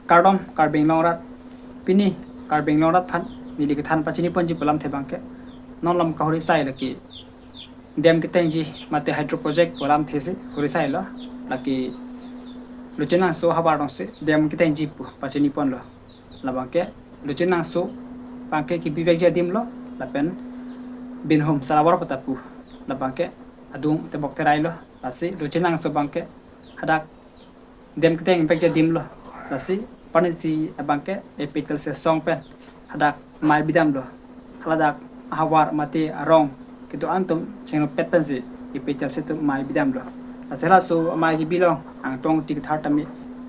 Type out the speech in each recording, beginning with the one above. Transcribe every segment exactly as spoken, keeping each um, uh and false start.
Kardom Karbi Anglong arat, pini Karbi Anglong arat aphan neli kethan pachini ponji pu alamthe abangke, non lam kahuri sai lake dam ketengji mate hydro project pu alamthe si huri sai lo. Lake Lochin Angso ahavar along si dam ketengji pu pachini ponlo. Labangke Lochin Angso abangke kebivekji adim lo, lapen Binhum Salawar Pata pu, labangke adung tebok terai lo. Lasi Lochin Angso abangke hadak dam ketengvekji adim lo. Lasi panisi abangke A P H L C asong pen hadak amei bidamlo. Haladak ahavar mate arong kedo-an atum chenglopet pensi A P H L C atum amei bidamlo. Lasi halaso amei kebi along Angtong Ingti Kathar tame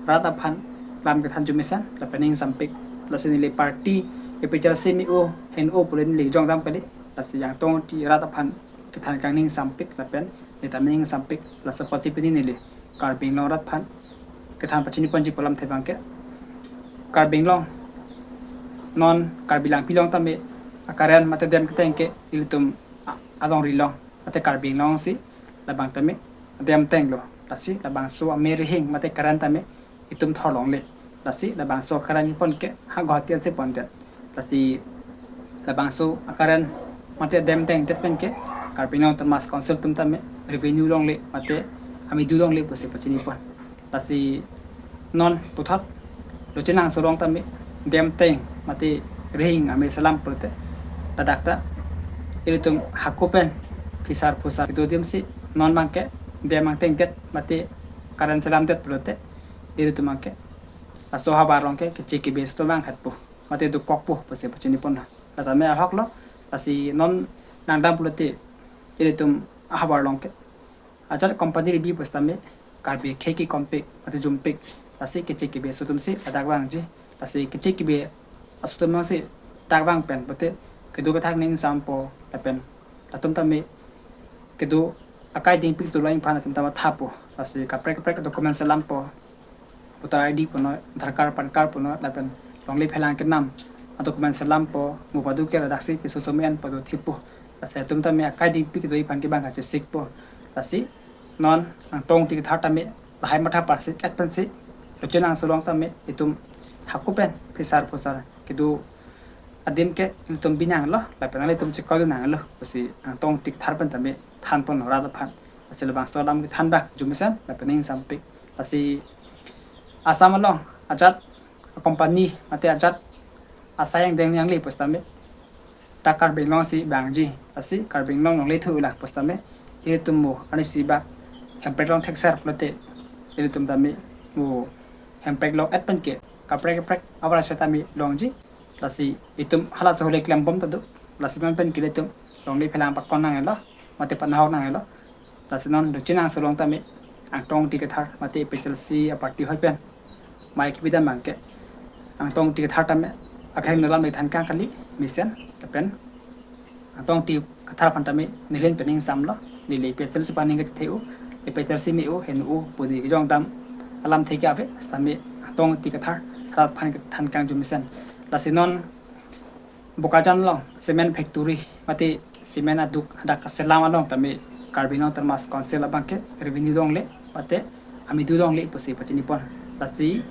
rat aphan lam kethan arjumesen lapen ning ingsampik. Lasi neli party A P H L C me-o, heno pulo neli jongdam kali. Lasi Angtong Ingti rat aphan kethan kangni ingsampik lapen neta me ning ingsampik. Laso apotsi pini neli Karbi Anglong arat aphan kethan pachini ponji pu alamthe abangke, Karbi Anglong, non Karbi Langpi along tame akaren mate dam keteng ke ilitum a-, alongri along mate Karbi Anglong si labang tame dam tenglo. Lasi labangso amei rihing mate karen tame itum thor longle. Lasi labangso akaren pon ke ha Guwahati ansi pondet. Lasi labangso akaren mate dam tengdet pen ke Karbi Anglong Autonomous Council atum tame revenue longle mate amidu longle pusi pachini pon. Lasi non puthot Lochin Angso along tame dam teng mate rihing amei selam pulote, ladak ta ilitum hako pen phisar phusar kedo adim si non abangke dam angtengdet mate karen selamdet pulote, ilitum abangke laso ahavar along ke keche kebe asotum vangkhatpo mate dokokpo pusi pachini pon. Lata me ahok lo. Lasi non nangdam pulote ilitum ahavar along ke ajat company ribi pusitame Karbi akhei ke kompik mate jumpik. Lasi keche kebe asotum si ladak vangji. Lasi keche kebe asotum si dak vang pen pulote kedo kethak ning ingsampo lapen latum tame kedo akai dingpik dolo ing aphan atum tame thapo. Lasi kaprek kaprek document selampo, voter I D punon, Aadhaar card, PAN card punon, lapen longle phelang kenam adocument selampo, mo padu ke ladak si piso somen padu thipo. Lasi atum tame akai dingpik do ing aphan ke bang kachesikpo. Lasi non Angtong Ingti Kathar tame lahai matha parsik et pensi Lochin Angso along tame itum hako pen phisar phusar kedo adim ke ilitum binanglo lapen ilitum chekroi nanglo pusi Angtong Ingti Kathar pen tame than pon rat aphan. Lasi labangso alam kethan bak arjumesen lapen ning ingsampik. Lasi Assam along ajat company mate ajat asai angdeng nangle pusitame dak Karbi Anglong si vangji. Lasi Karbi Anglong longle thu lang pusitame ilitum mo anisi bak hemprek along thekser pulote ilitum tame mo hemprek along et pen ke kaprek kaprek ahavar setame longji. Lasi itum hala sahole klembom ta do. Lasi non pen ke ilitum longle phelang pakon nanglo mate panahok nanglo. Lasi non Lochin Angso along tame Angtong Ingti Kathar mate A P H L C aparty hoi pen amei kebi dam abangke Angtong Ingti Kathar tame akhai nolam le than kang kali mesen lapen Angtong Ingti Kathar aphan tame neli pen ning ingsamlo. Neli A P H L C aphan ning kachethe-o, A P H L C me-o, heno-o pu neli kejongdam alamthe ke ave. Sitame Angtong Ingti Kathar rat aphan kethan kang arjumesen. Lasi non Bokajan along cement factory mate cement aduk hadak kaselam along tame Karbi Anglong Autonomous Council abangke revenue longle mate amidu longle pusi pachini pon. Lasi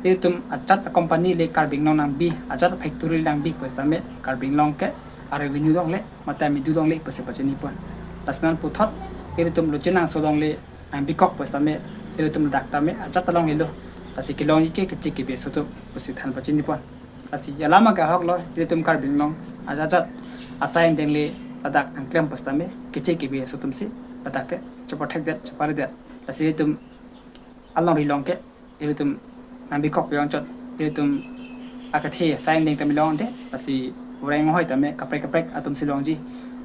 ilitum ajat company le Karbi Anglong nangbi, ajat factory nangbi pusitame Karbi Anglong ke arevenue longle mate amidu longle pusi pachini pon. Lasi non puthot ilitum Lochin Angso along le nangbikok pusitame ilitum ladak tame ajat alonglelo. Lasi kelongji ke keche kebe asotum pusi than pachini pon. Lasi alam ke ahok lo, ilitum Karbi Anglong ajat ajat asai angdeng le ladak nangklem pusitame keche kebe asotum si ladak ke chepathekdet, cheparedet. Lasi ilitum alongri along ke ilitum nangbikok piyong chot, ilitum akethe asai angdeng tame longde. Lasi avoreng ahoi tame kaprek kaprek atum si longji.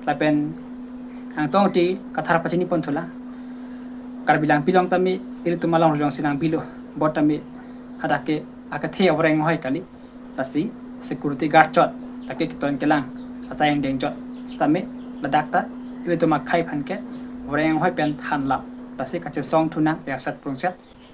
Lapen Angtong Ingti Kathar pachini pon thulang, Karbi Langpi along tame ilitum alongri along si nangbilo, bot tame hadak ke akethe avoreng ahoi kali. Lasi security guard chot, lake keton kelang, asai angdeng chot. Sitame ladak ta ilitum akhai aphan ke avoreng ahoi pen thanlo. Lasi kachesong thunang, yaksat prungset.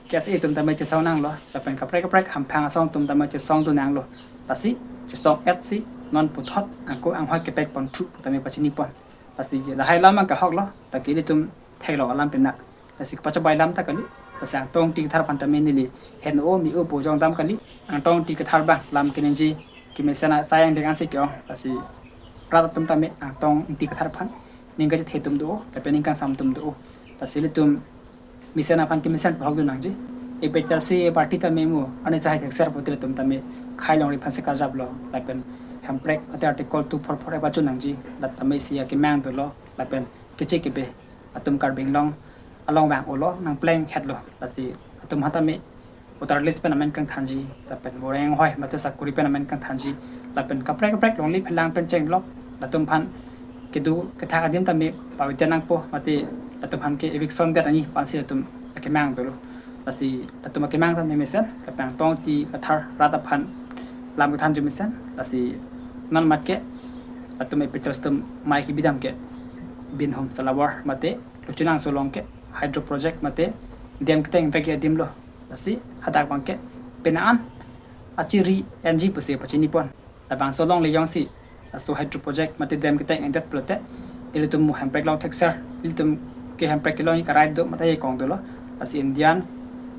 Ke si itum tame chesong nanglo, lapen kaprek kaprek hamphang asong atum tame chesong thu nanglo. Lasi chesong et si non puthot angko anghoi kepek pon thu pu tame pachini pon. Lasi lahai alam ke ahok lo, lake ilitum theklong alam pen na. Lasi kepachobei alam ta kali. Lasi Angtong Ingti Kathar aphan tame neli heno me-o pu jongdam kali. Angtong Ingti Kathar abang lam keningje kemesen asai angdeng ansi ke-ong. Lasi rat atum tame Angtong Ingti Kathar aphan ning kachethe atum do, lapen ning kangsam atum do. Lasi ilitum mesen aphan kemesen pahok dun nangji. APHLC party tame mo ani sahai thekser pute ilitum tame khei longri aphansi karjaplo, lapen hemprek mate Article two four four A pachun nangji. Rat tame isi akemang dolo, lapen keche kebe atum Karbi Anglong along vang-olo, nangpleng hetlo. Lasi atum aphan tame voter list pen amen kangthanji, lapen boreng hoi mate sakuri pen amen kangthanji, lapen kaprek kaprek longle phelang pen chenglok, latum aphan kedo kethak adim tame pavete nangpo, mate latum aphan ke eviction det ani aphansi latum akemang dolo. Lasi latum akemang tame mesen, lapen Angtong Ingti Kathar rat aphan lam kethanji mesen. Lasi non mat ke latum APHLC atum mai kebidam ke Binhum Salawar mate Luchulangso along ke hydro project mate dam keteng vek adim lo. Lasi hadak abang ke penang an achiri enji pusi pachini pon. Labangso alongle jongsi laso hydro project mate dam keteng endet pulote ilitum mo hemprek along thekser, ilitum ke hemprek kelong ik a-right do mate kong dolo. Lasi Indian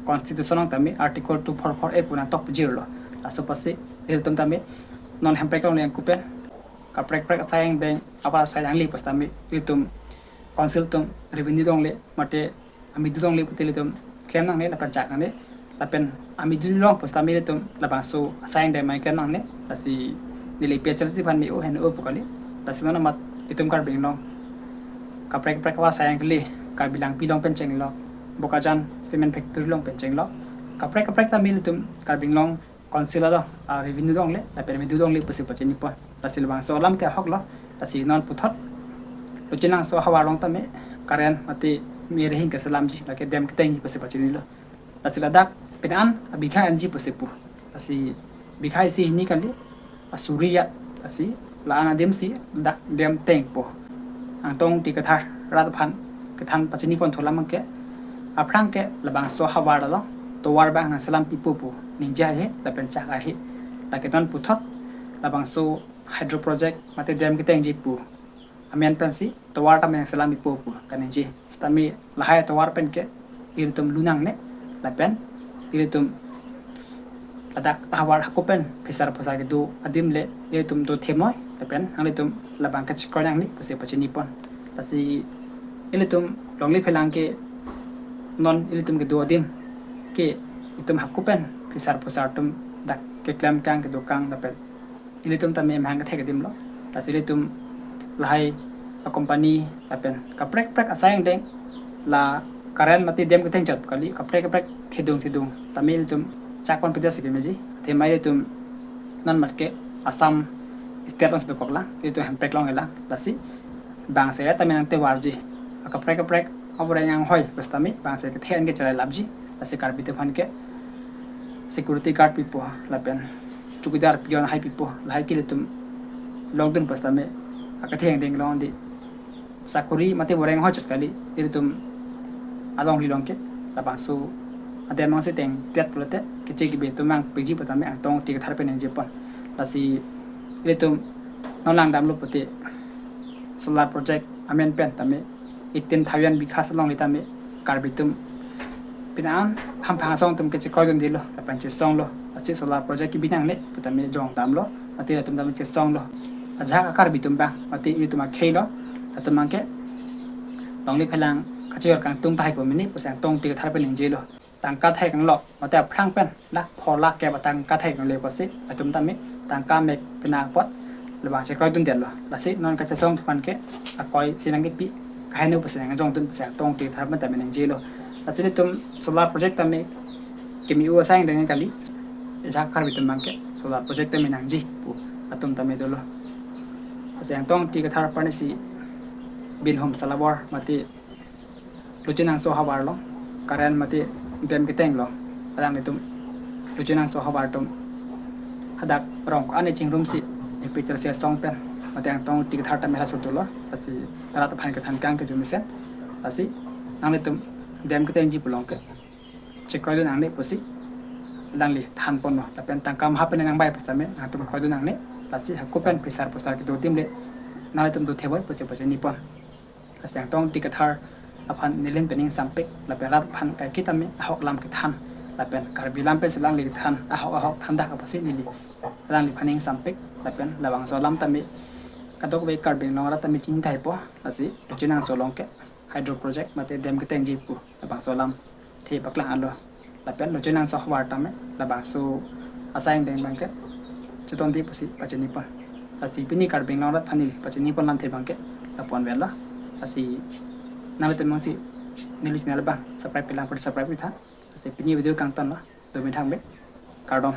Constitution along tame Article two four four A pu nangtok pajirlo. Laso apotsi ilitum tame non hemprek alongle angku pen kaprek kaprek asai angdeng, ahavar asai angli pusitame ilitum council atum revenue alongle mate amedu alongle pute ilitum klem nangne lapen chak nangne, lapen amedu along pusitame ilitum labangso asai angdeng mai klem nangne. Lasi neli APHLC aphan me-o heno pu kali. Lasi non mat itum Karbi Anglong kaprek kaprek ahavar asai angli, Karbi Langpi along pen chenglok, Bokajan cement factory along pen chenglok, kaprek kaprek tame ilitum Karbi Anglong council along a-revenue alongle lapen amedu alongle pusi pachini pon. Lasi labangso alam ke ahok lo. Lasi non puthot Luchulangso ahavar along tame current mate me rihing keselamji, lake dam ketengji pusi pachinilo. Lasi ladak penang an abigha enji pusi pu. Lasi bigha isi hini kali, asuri ya. Lasi la-an adim si dak dam tengpo. Angtong Ingti Kathar rat aphan kethan pachini pon thu alam ke, aphrang ke labangso ahavar along tovar abang nangselam pipo pu ningje haihe lapen chak haihe. Lake non puthot labangso hydro project mate dam ketengji pu amen pensi tovar tame nangselam pipo pu kaningje. Sitame lahai tovar pen ke ilitum lu nangne, lapen ilitum ladak ahavar hako pen phisar phusar kedo adim le ilitum dothe moi, lapen nanglitum labang kachekroi nangne pusi pachini pon. Lasi ilitum longle phelang ke non ilitum kedo adim ke itum hako pen phisar phusar atum dak keklem kang kedo kang, lapen ilitum tame mahang kethek adim lo. Lasi ilitum lahai a-company lapen kaprek kaprek asai angdeng, la current mate dam keteng chot kali, kaprek kaprek thedung thedung tame ilitum chak pon pida sigi meji. Athema ilitum non mat ke Assam state along si dokok lang, ilitum hemprek along lang. Lasi bangso tame nangtovarji, akaprek kaprek aboreng anghoi pusitame bangso kethe an ke chelai lapji. Lasi Karbi atum aphan ke security guard pipo lapen chowkidar, peon hai pipo, lahai ke ilitum longdun pusitame akethe angdeng longdi, sakuri mate boreng hoi chot kali, ilitum alongri along ke labangso adam mang si tengdet pulote keche kebe atum mang peji pu tame Angtong Ingti Kathar pen ningje pon. Lasi ilitum non langdamlo pute solar project amen pen tame eighteen thousand bigha alongle tame Karbi atum penang an hamphang asong atum ke chekroidundelo lapen chesonglo. Lasi solar project kebi nangne pu tame jongdamlo, mate latum tame chesonglo. Ajahak a-Karbi atum abang mate ilitum akhei lo, latum abang ke longle phelang kachejor kangtung tahai po mene pusi Angtong Ingti Kathar pen ningjelo. Tangka thek anglok mate aphrang pen lakh pho lakh kep atangka thek angle pusi atum tame tangka mek penang apot labang chekroidundetlo. Lasi non kachesong thu aphan ke akoi si nangkepi kaheno pusi nangjongdun pusi Angtong Ingti Kathar pen tame ningjelo. Lasi ilitum solar project tame keme-o asai angdeng kali, ajahak Karbi atum abang ke solar project tame nangji pu atum tame dolo. Lasi Angtong Ingti Kathar aphan si Binhum Salawar mate Luchulangso ahavar along current mate dam keteng along alanglitum Luchulangso ahavar atum hadak rong ko-an chingrum si APHLC asong pen mate Angtong Ingti Kathar tame halaso dolo. Lasi rat aphan kethan kang kejo mesen. Lasi nanglitum dam ketengji pu along ke chekroidun nangne pusi alangli than ponlo, lapen tangka maha pen nangbai pusitame nangtum kroidun nangne. Lasi hako pen phisar phusar kedo adim le nanglitum dothe moi pusi pachini pon. Lasi Angtong Ingti Kathar aphan neli pen ingsampik, lapen rat aphan kaiketa me ahok alam kethan, lapen Karbi alam pensi alangli kethan, ahok ahok thandak apotsi neli alangliphan ingsampik, lapen labangso alam tame kadokave Karbi Anglong arat tame chinithaipo, lasi Lochinangso along ke hydro project mate dam ketengji pu labangso alamthe paklang alo. Lapen Lochinangso havar tame labangso asai angdeng abangke chetongdi pusi pachinipon. Lasi pini Karbi Anglong arat aphan neli pachinipon alamthe abangke lapu-an avelo. Lasi nanglitum jongsi neli channel abang subscribe pilang pura subscribe pitha. Lasi pini video kangtonlo, dome thangme, kardom.